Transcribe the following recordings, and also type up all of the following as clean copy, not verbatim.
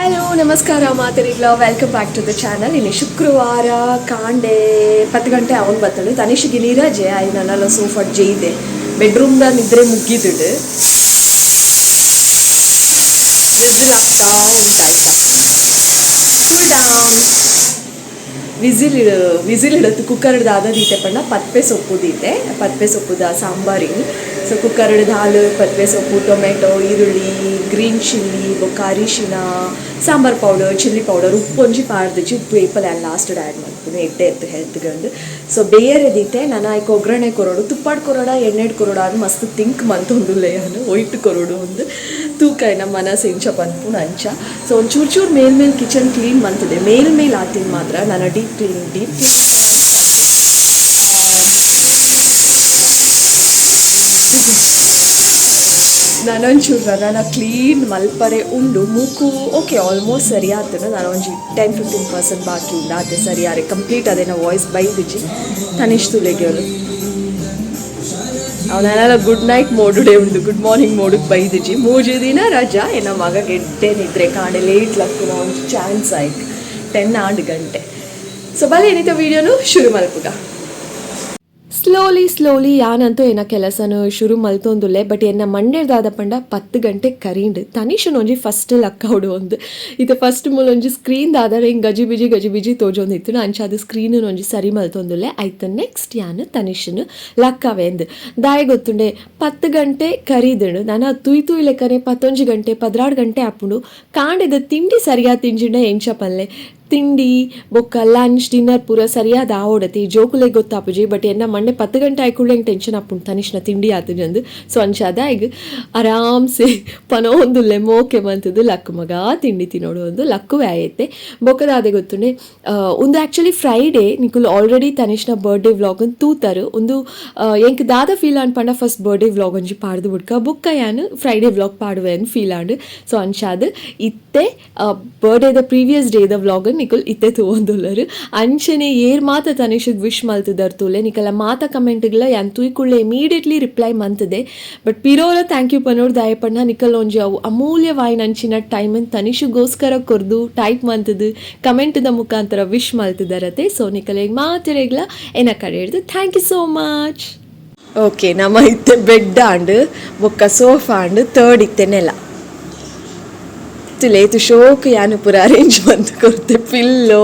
Hello ನಮಸ್ಕಾರ ಮಾತರಿಗ್ಲ, welcome back to the channel. ಇನ್ನು ಶುಕ್ರವಾರ ಕಾಂಡೆ 10 ಗಂಟೆ ಅವನು ಬತ್ತಳು. ತನಿಷಿಗೆ ನೀರಾಜೆ ಆಯ್ ನನ್ನೆಲ್ಲ ಸೋಫಾ ಜೈದೆ ಬೆಡ್ರೂಮ್ದ ನಿದ್ರೆ ಮುಗ್ಗಿದುಡು ವಿಸಿಲ್ ಆಗ್ತಾ ಉಂಟಾಯ್ತಾ. Cool down. Whistle whistle ಇಡತ್ತು. Cooker ದಾದ ದೀತೆ ಪಂಡ ಪದ್ಪೆ ಸೊಪ್ಪು ದೀತೆ, ಪದ್ಪೆ ಸೊಪ್ಪುದ ಸಾಂಬಾರಿನಿ. ಸೊ ಕುಕ್ಕರ್ ದಾಲ್, ಪದ್ಪೆ ಸೊಪ್ಪು, ಟೊಮೆಟೊ, ಈರುಳ್ಳಿ, ಗ್ರೀನ್ ಚಿಲ್ಲಿ, ಬೊಕ್ಕ ಅರಿಶಿನ, ಸಾಂಬಾರ್ powder, chilli powder, ಉಪ್ಪು ಒಂಜಿ ಪಾಡ್ದಿಜಿ. ಉಪ್ಪು ಏಪಲ್ ಲಾಸ್ಟ್ ಆ್ಯಡ್ ಮಲ್ಪುನು, ಎಡ್ಡೆ ಇತ್ತು ಹೆಲ್ತ್ಗಂದು. ಸೊ ಬೇಯರೆ ದೀತೆ. ನಾನು ಆಯ್ಕೆ ಒಗ್ಗರಣೆ ಕೊರೊಡು, ತುಪ್ಪಾಡ್ ಕೊರೊಡ, ಎಣ್ಣೆಡ್ ಕೊರೊಡ ಅದು ಮಸ್ತ್ ಥಿಂಕ್ ಮಂತೊಂದುಲ್ಲೆ. ಯಾನು ಒಯ್ಟ್ ಕೊರೊಡು ಒಂದು ತೂಕ ನಮ್ಮ ಮನಸ್ಸು ಇಂಚ ಪನ್ಪುನು ಅಂಚ. ಸೊ ಒಂದು ಚೂರು ಚೂರು ಮೇಲ್ ಮೇಲ್ ಕಿಚನ್ ಕ್ಲೀನ್ ಮಂತದೆ. ಮೇಲ್ ಮೇಲ್ ಆತಿನ ಮಾತ್ರ. ನಾನು deep clean deep clean ನಾನೊಂಚೂರು ನನ್ನ ಕ್ಲೀನ್ ಮಲ್ಪರೆ ಉಂಡು. ಮೂಕು ಓಕೆ, ಆಲ್ಮೋಸ್ಟ್ ಸರಿ ಆತನು. ನಾನು ಒಂಜಿ 10-15% ಬಾಕಿ ಉಂಡು, ಆತೆ ಸರಿ ಆರೆ ಕಂಪ್ಲೀಟ್. ಅದೇನ ವಾಯ್ಸ್ ಬೈದಿಜಿ. ತನಿಷ್ ತುಲೆಗೆವಳು ಅವನೆಲ್ಲ ಗುಡ್ ನೈಟ್ ಮೋಡುಡೆ ಉಂಡು, ಗುಡ್ ಮಾರ್ನಿಂಗ್ ಮೋಡಕ್ಕೆ ಬೈದಿಜಿ. 3 ದಿನ ರಜಾ, ಏನ ಮಗ ಗೆಡ್ಡೆ ನಿದ್ರೆ. ಕಾಂಡೆ ಲೇಟ್ ಲಕ್ಕುನ ಒಂದು ಚಾನ್ಸ್ ಆಯ್ತು, 10 ಆಂಡ್ ಗಂಟೆ. ಸೊ ಬಲೆ, ಏನಿತ ವೀಡಿಯೋನು ಶುರು ಮಲ್ಪುಗ. ಸ್ಲೋಲಿ ಸ್ಲೋಲಿ ಯಾನಂತೂ ಏನ ಕೆಲಸನು ಶುರು ಮಲ್ತೊಂದುಲ್ಲೆ. ಬಟ್ ಎನ್ನ ಮಂಡೇದಾದ ಪಂಡ 10 ಗಂಟೆ ಕರೀಂಡ್. ತನಿಷನ್ ಒಂಜಿ ಫಸ್ಟ್ ಲಕ್ಕೌಡು ಒಂದು ಇದು ಫಸ್ಟ್ ಮೂಲೊಂಜಿ ಸ್ಕ್ರೀನ್ ದಾದರೆ ಹಿಂಗೆ ಗಜಿ ಬಿಜಿ ಗಜಿ ಬಿಜಿ ತೋಜೊಂದಿತ್ತು. ಅಂಚ ಅದು ಸ್ಕ್ರೀನ್ ಒಂಜಿ ಸರಿ ಮಲ್ತೊಂದುಲ್ಲೆ. ಆಯ್ತು, ನೆಕ್ಸ್ಟ್ ಯಾನ್ ತನಿಷನ್ ಲಕ್ಕವೆಂದು. ದಾಯ ಗೊತ್ತುಂಡೆ, 10 ಗಂಟೆ ಕರೀದಳು. ನಾನು ತುಯ್ ತುಯ್ ಲೆಕ್ಕನೆ 11 ಗಂಟೆ, 12 ಗಂಟೆ ಆಪುಂಡು. ಕಾಂಡೆದ ತಿಂಡಿ ಸರಿಯಾದ ತಿಂಜಿಂಡ ಎಂಚ ಪಲ್ಲೆ? ತಿಂಡಿ ಬೊಕ್ಕ ಲಂಚ್, ಡಿನ್ನರ್ ಪೂರ ಸರಿಯಾದ ಆವೊಡತಿ ಜೋಕುಲೆ ಗೊತ್ತಾಪುಜಿ. ಬಟ್ ಎನ್ನ ಮಂಡೆ 10 ಗಂಟೆ ಆಯ್ಕುಳ್ಳೆ ಹೆಂಗೆ ಟೆನ್ಷನ್ ಆಪುಂಡು, ತನಿಷ್ನ ತಿಂಡಿ ಆತುಜಂದು. ಸೊ ಅಂಚಾದ ಈಗ ಆರಾಮ್ಸೆ ಪನೊಂದುಲ್ಲೆ, ಮೋಕೆ ಮಂತದ್ದು ಲಕ್ಕು ಮಗ, ತಿಂಡಿ ತಿನ್ನೋಡು ಒಂದು ಲಕ್ಕುವೆ ಆಯತ್ತೆ. ಬೊಕ್ಕದಾದೆ ಗೊತ್ತುಂಡೆ, ಒಂದು ಆ್ಯಕ್ಚುಲಿ ಫ್ರೈಡೇ ನಿಕುಲು ಆಲ್ರೆಡಿ ತನಿಷ್ನ ಬರ್ಡೇ ವ್ಲಾಗ್ ತೂತಾರು. ಒಂದು ಎಂಕ್ ದಾದ ಫೀಲ್ ಆನ್ ಪಂಡ, first birthday vlog ಒಂಜಿ ಪಾಡ್ದು ಬುಡ್ಕ, ಬೊಕ್ಕ ಯಾನು ಫ್ರೈಡೇ ವ್ಲಾಗ್ ಪಾಡುವೆ ಅಂದ್ ಫೀಲ್ ಆಂಡ್. ಸೊ ಅಂಚಾದ್ ಇತ್ತೆ ಬರ್ಡೇದ ಪ್ರೀವಿಯಸ್ ಡೇದ ವ್ಲಾಗ್ ನಿಕುಲ್ ಇತ್ತೆ ತೂವೊಂದುಲ್ಲರು. ಅಂಚನೆ ಏರ್ ಮಾತ ತನಿಷಗ್ ವಿಶ್ ಮಲ್ತದರ್ ತೂಲೆ, ನಿಕಲ ಮಾತ ಕಮೆಂಟ್ಗಳ ಯಾನ್ ತೂಯ್ಕುಳ್ಳೆ ಇಮಿಡಿಯೇಟ್ಲಿ ರಿಪ್ಲೈ ಮಂತದೆ. ಬಟ್ ಪಿರೋಲ thank you ಪನೋಡ್. ದಾಯಪಣ್ಣ ನಿಕಲ್ ಒಂಜಿ ಅವು ಅಮೂಲ್ಯವಾಯಿನ ಅಂಚಿನ ಟೈಮ್ ತನಿಷಗೋಸ್ಕರ ಕೊರ್ದು ಟೈಪ್ ಮಂತದು ಕಮೆಂಟ್ದ ಮುಖಾಂತರ ವಿಶ್ ಮಲ್ತದರತೆ. ಸೊ ನಿಕಲೆಗ್ ಮಾತೆರೆಗ್ಲ ಎನ್ನ ಕಡೆ ಹಿಡ್ದು thank you so much. Okay, ನಮ್ಮ ಇತ್ತೆ ಬೆಡ್ ಆಂಡ್, ಬೊಕ್ಕ ಸೋಫಾ ಆಂಡ್, ತರ್ಡ್ ಇತ್ತೆ ನೆಲ. ತುಲೆ ಶೋಕ್ ಯಾನು ಪೂರ ಅರೇಂಜ್ ಮಂತ್ ಕೊರ್ತೆ. ಪಿಲ್ಲೋ,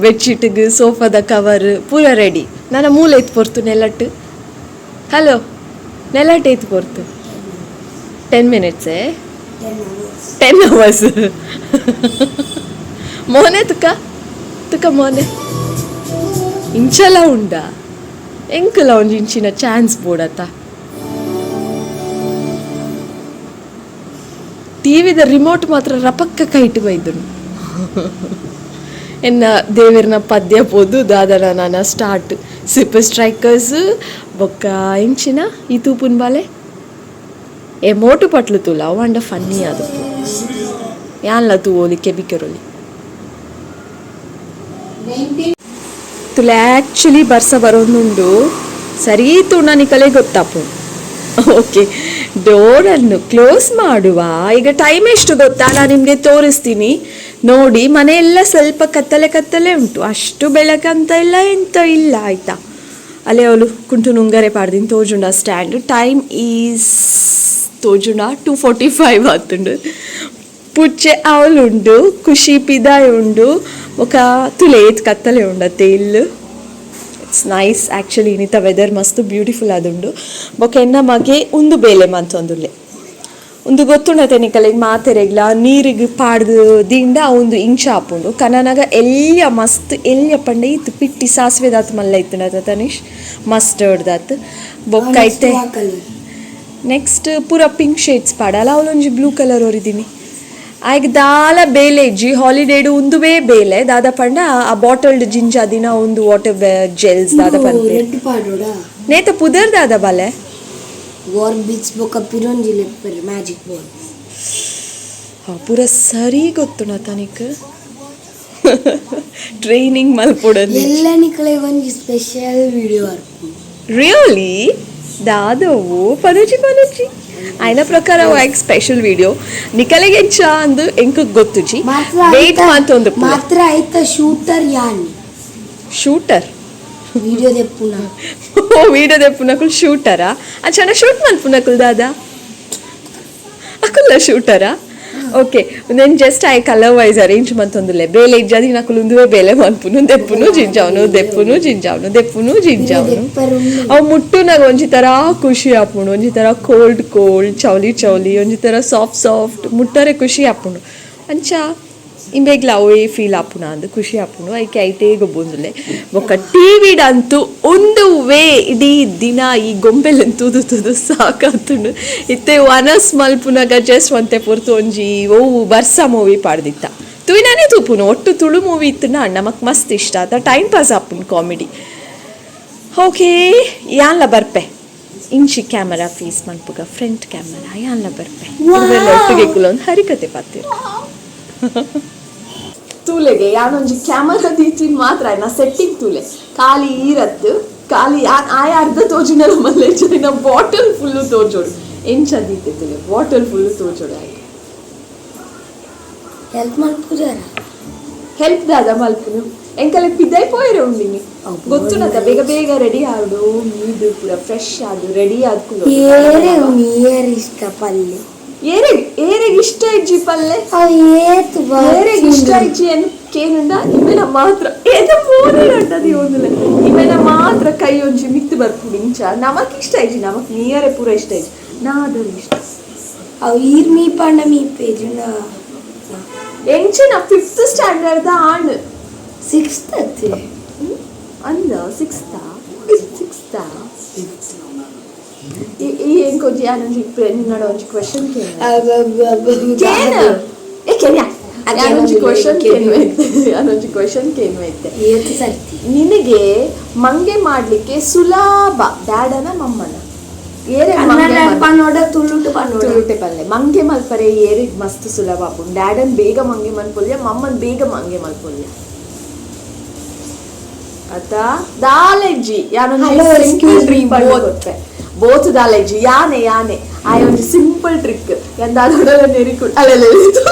ಬೆಡ್ಶೀಟ್ಗೆ, ಸೋಫಾದ ಕವರ್ ಪೂರ ರೆಡಿ. ನನ್ನ ಮೂಲೆ ಎತ್ತು ಪೊರ್ತು ನೆಲಟ್ಟು. ಹಲೋ, ನೆಲಟ್ಟು ಏತ್ ಪೊರ್ತು? 10 ಮಿನಿಟ್ಸೇ? 10 ಅವರ್ಸ್. ಮೋನೆ ತುಕ ತುಕ ಮೋನೆ ಇಂಚಲ ಉಂಡ. ಎಂಕುಲ ಒಂಜಿ ಇಂಚಿನ ಚಾನ್ಸ್ ಬೋಡತ್ತ. ಟಿವಿದ ರಿಮೋಟ್ ಮಾತ್ರ ರಪಕ್ಕ ಕೈಟ್ ಬೈದುನು. ಎನ್ನ ದೇವೆರ್ನ ಪದ್ಯ ಪೋದು ದಾದನ ನಾನ start super strikers ಬೊಕ್ಕ ಇಂಚಿನ ಈ ತೂಪುನ್ ಬಾಲೆ. ಏ ಮೋಟು ಪಟ್ಲು ತೂಲ, ಅವು ಅಂಡ ಫನ್ನಿ ಅದು. ಯಾನ್ಲ ತೂವೋಲಿ ಕೆಬಿಕೆರೊಲಿ ತುಲೆ. ಆ್ಯಕ್ಚುಲಿ ಬರ್ಸ ಬರೋದುಂಡು, ಸರಿ ತೂಣ ನಿಕಲೆ ಗೊತ್ತಾಪು. ಓಕೆ, ಡೋರನ್ನು ಕ್ಲೋಸ್ ಮಾಡುವ. ಈಗ ಟೈಮ್ ಎಷ್ಟು ಗೊತ್ತಾ? ನಾನು ನಿಮಗೆ ತೋರಿಸ್ತೀನಿ ನೋಡಿ. ಮನೆಯೆಲ್ಲ ಸ್ವಲ್ಪ ಕತ್ತಲೆ ಕತ್ತಲೆ ಉಂಟು, ಅಷ್ಟು ಬೆಳಕಂತ ಇಲ್ಲ, ಎಂತ ಇಲ್ಲ, ಆಯ್ತಾ? ಅಲ್ಲೇ ಅವಳು ಕುಂಟು ನುಂಗರೆ ಪಾಡ್ದಿನ ತೋಜುಂಡ stand. Time is ತೋಜುಂಡ? 2:45 ಆತುಂಡು. ಪುಚ್ಚೆ ಅವಳುಂಡು, ಖುಷಿ ಪಿದಾಯ್ ಉಂಡು. ఒక ತುಲೆ ಏತ್ ಕತ್ತಲೆ ಉಂಡತ್ತೆ ಇಲ್ಲು. It's nice actually. ಇನಿತ weather ಮಸ್ತ್ ಬ್ಯೂಟಿಫುಲ್ ಆದುಂಡು. ಬೊಕ ಎನ್ನ ಮಗೆ ಉಂದು ಬೇಲೆ ಮಂತೊಂದುಲ್ಲೆ. ಉಂದು ಗೊತ್ತುಂಡತೆ ನಿಕಲೆಗ್ ಮಾತೆರೆಗ್ಲ? ನೀರಿಗೆ ಪಾಡ್ದು ದಿಂಡ ಉಂದು ಇಂಚ ಆಪುಂಡು. ಕನನಗ ಎಲ್ಯ, ಮಸ್ತ್ ಎಲ್ಯ ಪಂಡ ಇತ್ತು ಪಿಟ್ಟಿ ಸಾಸಿವೆ ದಾತ್ ಮಲ್ಲ ಇತ್ತುಂಡತ ತನಿಷ್, ಮಸ್ಟರ್ಡ್ ದಾತ್. ಬೊಕ್ಕ ಐತೆ ನೆಕ್ಸ್ಟ್ ಪೂರ ಪಿಂಕ್ ಶೇಡ್ಸ್ ಪಾಡಲ. ಅವಳೊಂಜಿ ಬ್ಲೂ ಕಲರ್ ಒರಿದಿನಿ. ಆಯ್ಗ್ ದಾಲ ಬೇಲೆ ಇಜ್ಜಿ, ಹಾಲಿಡೇಡು ಉಂದುವೇ ಬೇಲೆ. ದಾದ ಪಂಡ ಆ ಬಾಟಲ್ಡ್ ಜಿಂಜ ದಿನ ಒಂದು ವಾಟರ್ ಜೆಲ್ಸ್ ದಾದ ಪನ್ಪೆರ್. ರೆಡ್ ಪಾಡೋಡ. ನೇತ ಪುದರ್ ದಾದ ಬಾಲೆ? ವಾರ್ ಬೀಚ್ ಬೊಕ ಪಿರೊಂಜಿ ಲೆಪ್ಪರ್ ಮ್ಯಾಜಿಕ್ ಬಾಲ್. ಪೂರ ಸರಿ ಗೊತ್ತುಂಡ ತನಿಕ್. ಟ್ರೈನಿಂಗ್ ಮಲ್ಪೊಡಂದು. ಎಲ್ಲ ನಿಕಲೆ ಒಂಜಿ ಸ್ಪೆಷಲ್ ವಿಡಿಯೋ ಅರ್ಪು. ರಿಯಲಿ? ದಾದವು? ಪನೊಜಿ ಪನೊಜಿ. ಆಯ್ನ ಪ್ರಕಾರ ಐಕ್ ಸ್ಪೆಷಲ್ ವಿಡಿಯೋ ನಿಕಲೆಗೆ ಎಂಚ ಅಂದು ಎಂಕ್ ಗೊತ್ತುಜಿ. ವೇಟ್ ಮಾತೊಂದು. ಮಾತ್ರ ಐತ ಶೂಟರ್ ಯಾನ್. ಶೂಟರ್? ವಿಡಿಯೋ ದೆಪ್ಪುನ. ಓ, ವಿಡಿಯೋ ದೆಪ್ಪುನಕುಲು ಶೂಟರಾ? ಅಂಚನ ಶೂಟ್ ಮಲ್ಪುನಕುಲು ದಾದಾ? ಅಕುಲ್ಲ ಶೂಟರಾ? Okay, then just I colour wise arrange ಮಂತೊಂದುಲ್ಲೆ. ಬೇಲೆ ಇಜ್ಜಾದಿ ನಕುಲು ಉಂದುವೆ ಬೇಲೆ ಮನ್ಪುನು. ದೆಪ್ಪುನು ಜಿಂಜಾವ್ನು, ದೆಪ್ಪುನು ಜಿಂಜಾವ್ನು, ದೆಪ್ಪುನು ಜಿಂಜಾವ್ನು. ಅವು ಮುಟ್ಟುನಾಗ ಒಂಜಿ ಥರ ಖುಷಿ ಆಪುಂಡು. ಒಂಜಿ ಥರ ಕೋಲ್ಡ್ ಕೋಲ್ಡ್, ಚೌಲಿ ಚೌಲಿ, ಒಂಜಿ ಥರ ಸಾಫ್ಟ್ ಸಾಫ್ಟ್, ಮುಟ್ಟರೆ ಖುಷಿ ಆಪುಂಡು. ಅಂಚ ಇಂಬೆಗ್ಲ ಅವೇ ಫೀಲ್ ಆಪುನ ಅಂದ್ ಖುಷಿ ಆಪುಂಡು. ಐಕೆ ಐಟೇ ಗೊಬ್ಬೊಂದುಲ್ಲೆ. ಬೊಕ್ಕ ಟಿವಿಡ್ ಅಂತೂ ಒಂದು ವೇ ಇಡೀ ದಿನ ಈ ಗೊಂಬೆಲೆನ್ ತೂದು ತೂದು ಸಾಕಾತುಂಡು. ಇತ್ತೆ ವನಸ್ ಮಲ್ಪುನಾಗ ಜಸ್ಟ್ ಒಂತೆ ಪೊರ್ತು ಒಂಜಿ ಒವು ಬರ್ಸ ಮೂವಿ ಪಾಡ್ದಿತ್ತ, ತೂಯಿನಾನೇ ತೂಪುನು. ಒಟ್ಟು ತುಳು ಮೂವಿ ಇತ್ತು ನಮಕ್ ಮಸ್ತ್ ಇಷ್ಟ ಆತ, ಟೈಮ್ ಪಾಸ್ ಆಪುಂಡು, ಕಾಮಿಡಿ. ಓಕೆ, ಯಾನ್ಲ ಬರ್ಪೆ. ಇಂಚಿ ಕ್ಯಾಮರಾ ಫೇಸ್ ಮನ್ಪುಗ, ಫ್ರಂಟ್ ಕ್ಯಾಮರಾ. ಯಾನ್ಲ ಬರ್ಪೆ. ಇವೆಲ್ಲ ಒಟ್ಟಿಗೆ ಕುಲೊಂದು ಹರಿಕತೆ ಪಾತಿರ್. ತೂಲೆಗೆ ಯಾನೊಂಜಿ ಕ್ಯಾಮರಾ ದೀಚಿನ ಮಾತ್ರ ನಾ ಸೆಟ್ಟಿಂಗ್ ತೂಲೆ. ಖಾಲಿ ಈರತ್ತು ಖಾಲಿ ಆಯ ಅರ್ಧ ತೋಜಿನಲ್ಲ ಮಲ್ಲೆ. ಬಾಟಲ್ ಫುಲ್ಲು ತೋಜೋಡು. ಎಂಚ ದೀತೆ ತೂಲೆ, ಬಾಟಲ್ ಫುಲ್ಲು ತೋಜೋಡು ಆಯ್ತು. ಹೆಲ್ಪ್ ಮಲ್ಪುಜಾರ? ಹೆಲ್ಪ್ ದಾದ ಮಲ್ಪುನು? ಎಂಕಲೆ ಪಿದೈ ಪೋಯರೆ ಉಂಡಿನಿ ಗೊತ್ತುನತ. ಬೇಗ ಬೇಗ ರೆಡಿ ಆಡು, ಮೀದು ಪೂರ ಫ್ರೆಶ್ ಆದು ರೆಡಿ ಆದ್ಕುಲು. ಏರೆ ಏರ್ ಇಷ್ಟ ಪಲ್ಲೆ? ಏರೆಗ್ ಏರೆಗ್ ಇಷ್ಟ ಇಜ್ಜಿ ಪಲ್ಲೆ? ಅವು ಏತ್? ಏರೆಗ್ ಇಷ್ಟ ಇಜ್ಜಿ ಅನ್ ಕೇನುಂಡ? ಇವೆನ ಮಾತ್ರ ಏತ ಫೋನ್ ಅಂಟದಿ ಒಂದುಲೆ. ಇವೆನ ಮಾತ್ರ ಕೈ ಒಂಜಿ ಮಿತ್ತು ಬರ್ಪುಂಡು ಇಂಚ. ನಮಕ್ ಇಷ್ಟ ಇಜ್ಜಿ, ನಮಕ್ ನೀಯರೆ ಪೂರ ಇಷ್ಟ ಇಜ್ಜಿ, ನಾದರ್ ಇಷ್ಟ. ಅವು ಈರ್ ಮೀ ಪಂಡ ಮೀಪೇಜುಂಡ. ಎಂಚಿನ fifth standard the ಆಣ್. ಸಿಕ್ಸ್ತ್ ಅತ್ತೆ. ಅಂದ ಸಿಕ್ಸ್ತಾ ಸಿಕ್ಸ್ತಾ ಈ ಎಂಕೊಂಜಿ ಯಾನೊಂಜಿ ನಿನ್ನಡ ಒಂಜಿ ಕ್ವೆಶನ್ ಕೇನ. ಕೇನ ಏ ಕೆನ್ಯಾ, ಯಾನೊಂಜಿ ಕ್ವೆಶನ್ ಕೇನು ಇತ್ತೆ, ಯಾನೊಂಜಿ ಕ್ವೆಶನ್ ಕೇನು ಇತ್ತೆ. ಏತ್ ಸರ್ತಿ? ನಿನಗೆ ಮಂಗೆ ಮಾಡ್ಲಿಕ್ಕೆ ಸುಲಭ ಡ್ಯಾಡನ ಮಮ್ಮನ? ಏರೆ ಮಂಗೆ ಕನ್ನಡ ಪನ್ನೋಡ, ತುಳುಟು ಪನ್ನೋಡ? ತುಳುಟೆ ಪಲ್ಲೆ. ಮಂಗೆ ಮಲ್ಪರೆ ಏರಿಗ್ ಮಸ್ತ್ ಸುಲಭ ಆಪುಂಡು? ಡ್ಯಾಡನ್ ಬೇಗ ಮಂಗೆ ಮಲ್ಪೊಲ್ಯ, ಮಮ್ಮನ್ ಬೇಗ ಮಂಗೆ ಮಲ್ಪೊಲ್ಯ? ಅತ್ತ ದಾಲೆಜ್ಜಿ. ಯಾನೊಂಜಿ Hello, simple excuse me, trick both. ಕೊರ್ಪೆ. Both ದಾಲೆಜ್ಜಿ. ಯಾನೆ ಯಾನೆ ಆಯ್ ಒಂಜಿ ಸಿಂಪಲ್ ಟ್ರಿಕ್ ಎಂದಾದೊಡಲ ನೆರಿ ಅಲ್ಲ,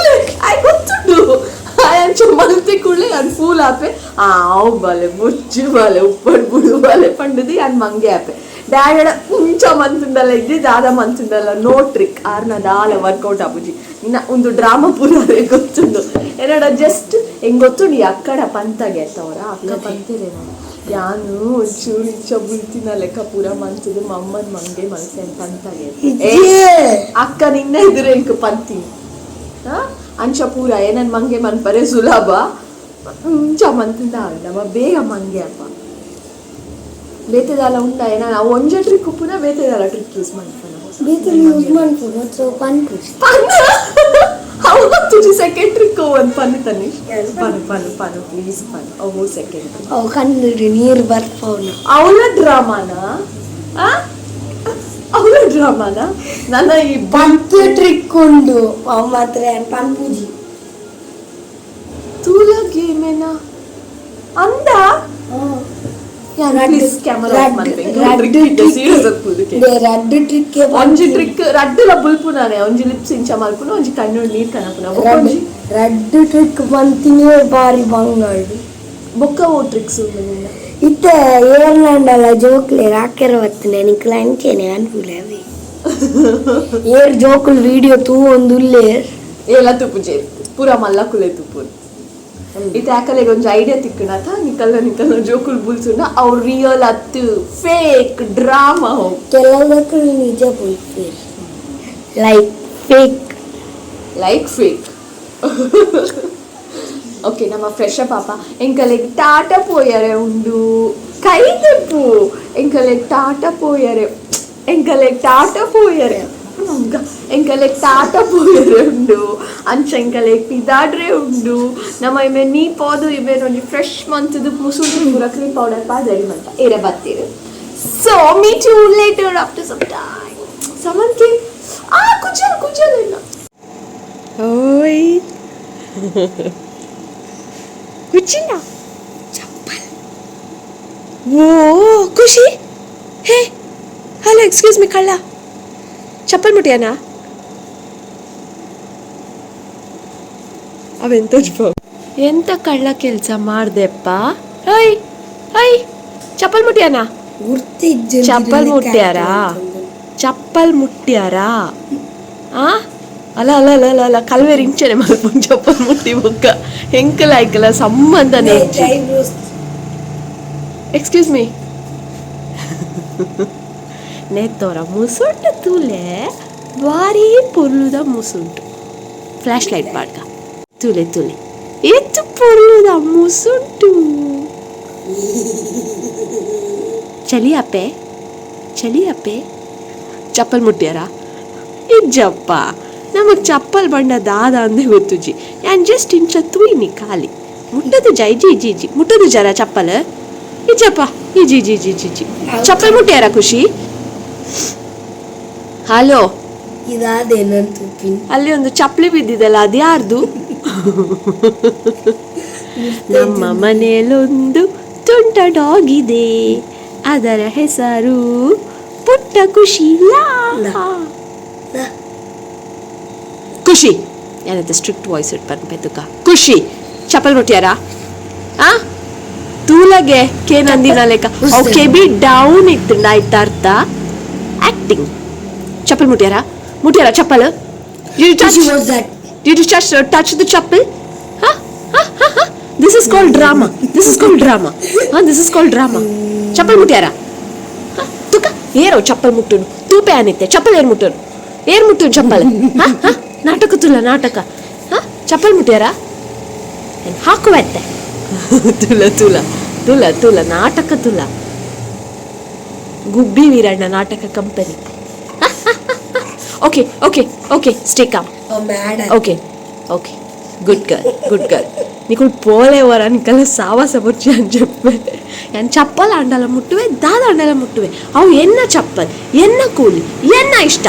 ಆಯ್ ಗೊತ್ತುಂಡು. ಆಯ್ ಅಂಚ ಮಲ್ತೆ ಕೂಡ್ಲೆ ಯಾನ್ ಫೂಲ್ ಆಪೆ. ಆ ಅವು ಬಾಲೆ ಬೊಚ್ಚು ಬಾಲೆ ಉಪ್ಪಡ್ ಬುಡು ಬಾಲೆ ಪಂಡುದು ಯಾನ್ ಮಂಗೆ ಆಪೆ. ಡ್ಯಾಡಡ ಇಂಚ ಮಂತುಂಡಲ ಇಜ್ಜಿ, ದಾದ ಮಂತುಂಡಲ ನೋ ಟ್ರಿಕ್ ಆರ್ನ ದಾಲ ವರ್ಕೌಟ್ ಆಪುಜಿ. ನಿನ್ನ ಒಂದು ಡ್ರಾಮಾ ಪೂರ ಗೊತ್ತುಂಡು ಎನ್ನಡ. ಜಸ್ಟ್ ಹೆಂಗ್ ಗೊತ್ತುಂಡು, ಈ ಅಕ್ಕಡ ಪಂತಗೆ ತವರ ಅಕ್ಕ ಪಂತೆರೇನ, ಯಾನು ಒಂಚೂರು ಇಂಚ ಬುಲ್ತಿನ ಲೆಕ್ಕ ಪೂರ ಮಂತುದು ಮಮ್ಮನ್ ಮಂಗೆ ಮಲ್ಸೆನ್ ಪಂತಗೆ. ಏ, ಅಕ್ಕ ನಿನ್ನ ಎದುರು ಎಂಕ್ ಪಂತೀನಿ. ಆ? ಅಂಚ ಪೂರ ಏನನ್ ಮಂಗೆ ಮನ್ಪರೆ ಸುಲಭ ಇಂಚ ಮಂತುಂಡ ನಮ್ಮ ಬೇಗ ಮಂಗೆ ಅಪ್ಪ ಬೇತೆದಾಲ ಉಂಡ ಏನ? ನಾವು ಒಂಜೆ ಟ್ರಿಕ್ ಉಪ್ಪುನ, ಬೇತೆದಾಲ ಟ್ರಿಕ್ ಯೂಸ್ ಮನ್ಪುನ? ಬೇತೆ ಯೂಸ್ ಮನ್ಪುನು ಸೊ ಪನ್ಪುಜಿ. ಅವು ತುಜಿ ಸೆಕೆಂಡ್ ಟ್ರಿಕ್ ಒಂದು ಪನ್ನು ತನ್ನಿ. ಪನ್ನು ಪನ್ನು ಪನ್ನು, ಪ್ಲೀಸ್ ಪನ್ನು. ಅವು ಸೆಕೆಂಡ್. ಅವು ಕಣ್ಣು ನೀರು ಬರ್ಪವನ. ಅವಳ ಡ್ರಾಮಾನ, ಅವಳ ಡ್ರಾಮಾನ ನನ್ನ ಈ ಪಂತು ಟ್ರಿಕ್ ಉಂಡು, ಅವು ಮಾತ್ರ ಪನ್ಪುಜಿ. ತೂಲ ಗೇಮೇನ ಅಂದ. Please camera off ಮನ್ಪೆ. Serious ರಡ್ಡು trick. ಒಂಜಿ ಟ್ರಿಕ್ ರಡ್ಡುಲ ಬುಲ್ಪುನಾನೆ. ಒಂಜಿ ಲಿಪ್ಸ್ ಇಂಚ ಮಲ್ಪುನ, ಒಂಜಿ ಕಣ್ಣು ನೀರ್ ಕನಪುನ, ಬೊಕ್ಕ ಒಂಜಿ ರಡ್ಡು ಟ್ರಿಕ್ ಬಂತಿನೇ ಬಾರಿ ಬಂಗಾಡು. ಬೊಕ್ಕ ಓ ಟ್ರಿಕ್ಸ್ ಉಂಡು ನಿನ್ನ? ಇತ್ತೆ ಏರ್ಲಂಡಲ ಜೋಕ್ಲೆ ರಾಕೆರ ಬತ್ತನೆ ನಿಕ್ಲ ಅಂಚೆನೆ ಅನ್ಪುಲೆ. ಅವೆ ಏರ್ ಜೋಕುಲ್ ವಿಡಿಯೋ ತೂ ಒಂದು ಉಲ್ಲೇರ್. ಏಲ ತುಪ್ಪುಜೆ, ಪೂರ ಮಲ್ಲ ಕುಲೆ ತುಪ್ಪು. ಇತ್ತೆ ಆಕಲೆಗ್ ಒಂಜಿ ಐಡಿಯಾ ತಿಕ್ಕಣತ, ನಿಕಲ್ನ ನಿಕಲ್ನ ಜೋಕುಲ್ ಬುಲ್ಸುನ ಅವ್ ರಿಯಲ್ ಅತ್ತು, ಫೇಕ್ ಡ್ರಾಮಾ ಹೋಗ್. ಕೆಲವುದಕ್ಕೂ ನಿಜ ಬುಲ್ಪೇರ್, like fake. Like fake. Okay, ನಮ್ಮ ಫ್ರೆಶ್ ಪಾಪ. ಎಂಕಲೆಗ್ ಟಾಟಾ ಪೋಯರೆ ಉಂಡು. ಕೈ ತೆಪ್ಪು. ಎಂಕಲೆಗ್ ಟಾಟಾ ಪೋಯರೆ, ಎಂಕಲೆಗ್ ಟಾಟಾ ಪೋಯರೆ, ಎಂಕಲೆಗ್ ಟಾಟಾ ಪೋಯರೆ ಉಂಡು. ಅಂಚ ಎಂಕಲೆಗ್ ಪಿದಾಡ್ರೆ ಉಂಡು. ನಮ್ಮ ಇಮೆ ನೀ ಪೋದು ಇಮೇನ್ ಒಂಜಿ ಫ್ರೆಶ್ ಮಂತದು ಮುಸುಂಡು ಪೂರ ಕ್ರೀಮ್ ಪೌಡರ್ ಪಾಡ್ ರೆಡಿ ಮಲ್ಪ ಏರ ಬತ್ತೀರು. So meet you later after some time. ಸಮನ್ಕೆ ಆ ಕುಜಲ್ ಕುಜಲ್ ಇಲ್ಲ. ಓಯ್ ಕುಚಿನ ಚಪ್ಪಲ್. ಓ ಖುಷಿ. ಹೇ hello, excuse me ಕಳ್ಳ. ಚಪ್ಪಲ್ ಮುಟ್ಯಾನಾ? ಅವೆಂತ? ಎಂತ ಕಳ್ಳ ಕೆಲಸ ಮಾಡ್ದೆಪ್ಪ? ಹೈ ಹೈ, ಚಪ್ಪಲ್ ಮುಟ್ಯಾನಾ? ಗುರ್ತಿಜ್ಜಿ. ಚಪ್ಪಲ್ ಮುಟ್ಯಾರಾ? ಚಪ್ಪಲ್ ಮುಟ್ಯಾರಾ? ಆ, ಅಲ್ಲ ಅಲ್ಲ ಅಲ್ಲ ಅಲ್ಲ ಅಲ್ಲ, ಕಲ್ವೇರ್ ಇಂಚನೆ ಮಲ್ಪುನ್. ಚಪ್ಪಲ್ ಮುಟ್ಟಿ ಬೊಕ್ಕ ಎಂಕಲ ಐಕಲ ಸಂಬಂಧನೇ ಇಜ್ಜಿ. ಎಕ್ಸ್ಕ್ಯೂಸ್ ಮೀ, ನೇತೋರ ಮುಸುಂಟು ತೂಲೆ, ಬಾರಿ ಪೊರ್ಲುದ ಮುಸುಂಟು. ಫ್ಲಾಶ್ ಲೈಟ್ ಪಾಡ್ಕ ತೂಲೆ, ತೂಲೆ, ಏತ್ ಪೊರ್ಲುದ ಮುಸುಂಟು. ಚಳಿ ಅಪ್ಪೆ, ಚಳಿ ಅಪ್ಪೆ. ಚಪ್ಪಲ್ ಮುಟ್ಟ್ಯಾರ? ಇಜ್ಜಪ್ಪ, ನಮಗೆ ಚಪ್ಪಲ್ ಬಣ್ಣ ದಾದ ಅಂದೆ ಗೊತ್ತುಜಿ. ಯಾನ್ ಜಸ್ಟ್ ಇಂಚ ತೂಯಿನಿ ಖಾಲಿ. ಮುಟ್ಟದು ಜೈ ಜಿ ಜಿ ಜಿ, ಮುಟ್ಟದು ಜರ ಚಪ್ಪಲ್. ಇಜ್ಜಪ್ಪ, ಇಜ್ಜಿ ಇಜ್ಜಿ ಇಜ್ಜಿ ಇಜ್ಜಿ. ಚಪ್ಪಲ್ ಮುಟ್ಟ್ಯಾರ ಖುಷಿ? ಹಲೋ. ಇದಾದೇನಂತ ತುಪ್ಪಿನ. ಅಲ್ಲಿ ಒಂದು ಚಪ್ಪಲಿ ಬಿದ್ದಿದೆಲ್ಲ, ಅದು ಯಾರ್ದು? ನಮ್ಮ ಮನೆಯಲ್ಲೊಂದು ತುಂಟ ಡಾಗ್ ಇದೆ, ಅದರ ಹೆಸರು ಪುಟ್ಟ ಖುಷಿ. ಲಾ. ಖುಷಿ ಏನಂತ ಸ್ಟ್ರಿಕ್ಟ್ ವಾಯ್ಸ್ it ಪನ್ಪೆತುಕ. ಖುಷಿ, ಚಪ್ಪಲ್ ಮುಟ್ಯಾರ? ಆ, ತೂಲಗೆ ಕೇನಂದಿನ ಲೆಕ್ಕ. ಓಕೆ, ಬಿ ಡೌನ್ ಇತ್ತು ಆಯ್ತಾ? ಅರ್ಥ ಆಕ್ಟಿಂಗ್. ಚಪ್ಪಲ್ ಮುಟ್ಯಾರ? ಮುಟ್ಯಾರ ಚಪ್ಪಲ್? ಖುಷಿ, what's that? Did you touch the chappal? Huh? Huh? Huh? Huh? This is called drama. This is called drama. Huh? This is called drama. Chappal ಮುಟ್ಯಾರ? ತುಕ ಏರೋ ಚಪ್ಪಲ್ ಮುಟ್ಟುನು? ತೂಪೆ ಅನಿತ್ತೆ. ಚಪ್ಪಲ್ ಏರ್ ಮುಟ್ಟುನು? ಏರ್ ಮುಟ್ಟುನು ಚಪ್ಪಲ್? ಹಾ ಹಾ, ನಾಟಕ ತುಲ್ಲ ನಾಟಕ. ಹಾ, ಚಪ್ಪಲ್ ಮುಟ್ಯಾರ? ಹಾಕುವತ್ತೆ. ತುಲ ತುಲ ತುಲ ತುಲ, ನಾಟಕ ತುಲ. ಗುಬ್ಬಿ ವೀರಣ್ಣ ನಾಟಕ company. Okay, stay calm. Mad. Okay, good girl, good girl. ನಿಕುಲ್ ಪೋಲೆ ವರ, ನಿಕಲ್ಲ ಸಾವಾಸ ಬೊರ್ಚಿ అని చెప్పೆ. ಯಾನ್ ಚಪ್ಪಲ್ ಅಂಡಲ ಮುಟ್ಟುವೆ, ದಾದ ಅಂಡಲ ಮುಟ್ಟುವೆ. ಅವು ಎನ್ನ ಚಪ್ಪಲ್, ಎನ್ನ ಕೂಲಿ, ಎನ್ನ ಇಷ್ಟ.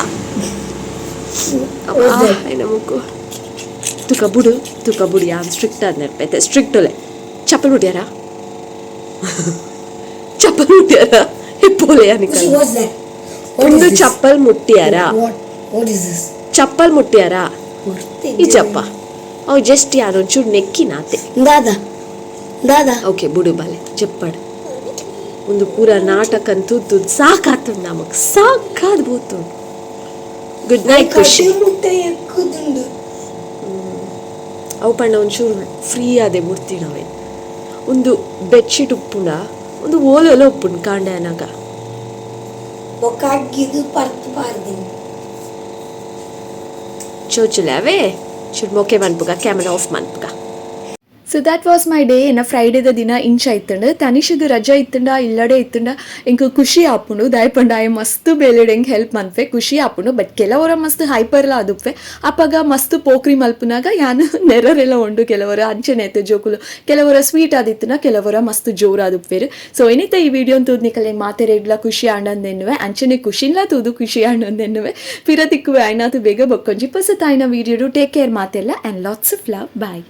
అయిన ಮುಕ್ಕು ತುಕ ಬುಡು, ತುಕ ಬುಡು. ಯಾನ್ ಸ್ಟ್ರಿಕ್ಟ್ ಆದ್ ನೆನಪೈತೆ, ಸ್ಟ್ರಿಕ್ಟ್ ಒಲೆ. ಚಪ್ಪಲ್ ಮುಟ್ಯಾರ? ಚಪ್ಪಲ್ ಮುಟ್ಯಾರ? ಪೋಲೆ. ಖುಷಿ, ನಿಕಲ್ what's that? ಒಂದು chappal ಮುಟ್ಟ್ಯಾರ? What what is this? Chappal ಮುಟ್ಟ್ಯಾರ? ಇಜ್ಜಪ್ಪ, ಅವು ಜಸ್ಟ್ ಯಾರೊಂಚೂರು ನೆಕ್ಕಿನಾತೆ. ದಾದಾ ದಾದಾ. ಓಕೆ, ಬುಡು ಬಾಲೆ, చెప్పಾడు. ಒಂದು ಪೂರ ನಾಟಕ ತೂತು ಸಾಕಾತುಂಡು ನಮಗ್, ಸಾಕಾದ್ ಬೋತುಂಡು. ಗುಡ್ ನೈಟ್ ಖುಷಿ. ಮುಟ್ಟೆ ಎಕ್ಕುದುಂಡು. ಅವು ಪಂಡ ಒಂಚೂರು ಫ್ರೀ ಆದೆ ಬುಡ್ತಿನವೆ. ಒಂದು ಬೆಡ್ಶೀಟ್ ಉಪ್ಪುಂಡ, ಒಂದು ಓಲೆಲ್ಲ ಉಪ್ಪುಂಡು ಕಾಂಡೆ ಅನಾಗ. ಬೊಕ್ಕ ಅಗ್ಗಿದು ಪರ್ತ್ ಪಾರ್ದಿನಿ. ಚೋಚುಲೆ ಅವೇ ಚೂರು ಮೊಕೆ ಮನ್ಪುಗ, ಕ್ಯಾಮೆರಾ ಆಫ್ ಮನ್ಪುಗ. So that was my day. ಎನ್ನ ಫ್ರೈಡೇದ ದಿನ ಇಂಚ ಇತ್ತಂಡು. ತನಿಷದ ರಜಾ ಇತ್ತಂಡ, ಇಲ್ಲಡೆ ಇತ್ತಂಡ ಎಂಕ್ ಖುಷಿ ಆಪುಂಡು. ದಾಯಪಂಡ ಆಯೆ ಮಸ್ತ್ ಬೇಲೆಡ್ ಎಂಕ್ ಹೆಲ್ಪ್ ಮನ್ಪೆ, ಖುಷಿ ಆಪುಂಡು. ಬಟ್ ಕೆಲವರ ಮಸ್ತ್ ಹೈಪರ್ಲ ಆದುಪ್ಪೆ. ಅಪಗ ಮಸ್ತ್ ಪೋಕ್ರಿ ಮಲ್ಪುನಾಗ ಯಾನ್ ನೆರರೆಲ್ಲ ಉಂಡು. ಕೆಲವರ ಅಂಚನೆ ಐತೆ ಜೋಕುಲು, ಕೆಲವರ ಸ್ವೀಟ್ ಆದಿತ್ತನ, ಕೆಲವರ ಮಸ್ತ್ ಜೋರಾದುಪ್ಪೇರು. ಸೊ ಏನಿತ್ತ ಈ ವಿಡಿಯೋ ತೂದ್ ನಿಕಲೆ ಮಾತೆರೆಗ್ಲ ಖುಷಿ ಆಂಡಂದೆನ್ನುವೆ, ಅಂಚನೆ ಖುಷಿನ್ಲ ತೂದು ಖುಷಿ ಆಂಡಂದೆನ್ನುವೆ. ಪಿರ ತಿಕ್ಕುವೆ ಆಯ್ನಾತು ಬೇಗ ಬೊಕ್ಕೊಂಜಿ ಪೊಸ ತಾಯಿನ ವಿಡಿಯೋ. ಟೇಕ್ ಕೇರ್ ಮಾತೆಲ್ಲ and lots of love. Bye.